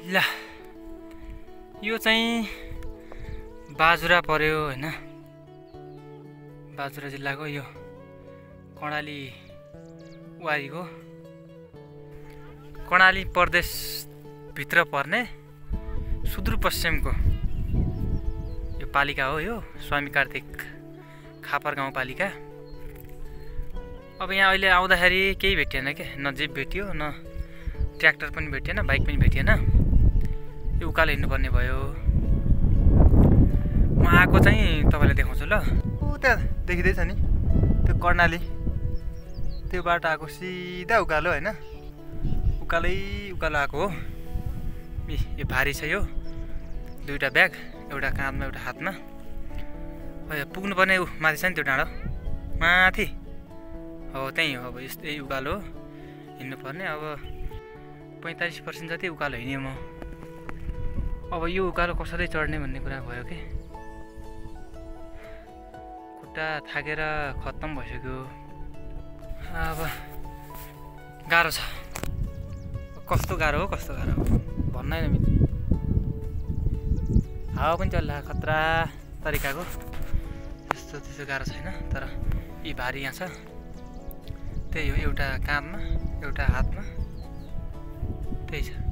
ल यो चाहिँ बाजुरा पर्यो हैन। बाजुरा जिल्लाको यो कर्णाली वारीको कर्णाली प्रदेश भित्र पर्ने सुदूरपश्चिमको यो पालिका हो। यो स्वामी कार्तिक खापर गाउँपालिका। अब यहाँ अहिले आउँदाखेरि केही भेटिएन के, न जिप भेटियो, न ट्र्याक्टर पनि भेटिएन, बाइक पनि भेटिएन। यो उकालो हिँड्नुपर्ने भयो। म आएको चाहिँ तपाईँलाई देखाउँछु ल। ऊ त्यहाँ देखिँदैछ नि त्यो कर्णाली, त्यो बाटो आएको सिधा उकालो हैन, उकालै उकालो आएको हो। यो भारी छ, यो दुईवटा ब्याग, एउटा काँधमा एउटा हातमा। पुग्नुपर्ने ऊ माथि छ नि त्यो डाँडो माथि, हो त्यहीँ हो। अब यस्तै उकालो हिँड्नुपर्ने। अब 45% जति उकालो हिँड्यो म। अब यो उकालो कसरी चढ्ने भन्ने कुरा भयो कि खुट्टा थाकेर खत्तम भइसक्यो। अब गाह्रो छ, कस्तो गाह्रो हो, कस्तो गाह्रो हो भन्नै नमिल्ने। हावा पनि चल्ला खतरा तरिकाको। त्यस्तो गाह्रो छैन, तर यी भारी यहाँ छ। त्यही हो, एउटा काँधमा एउटा हातमा, त्यही छ।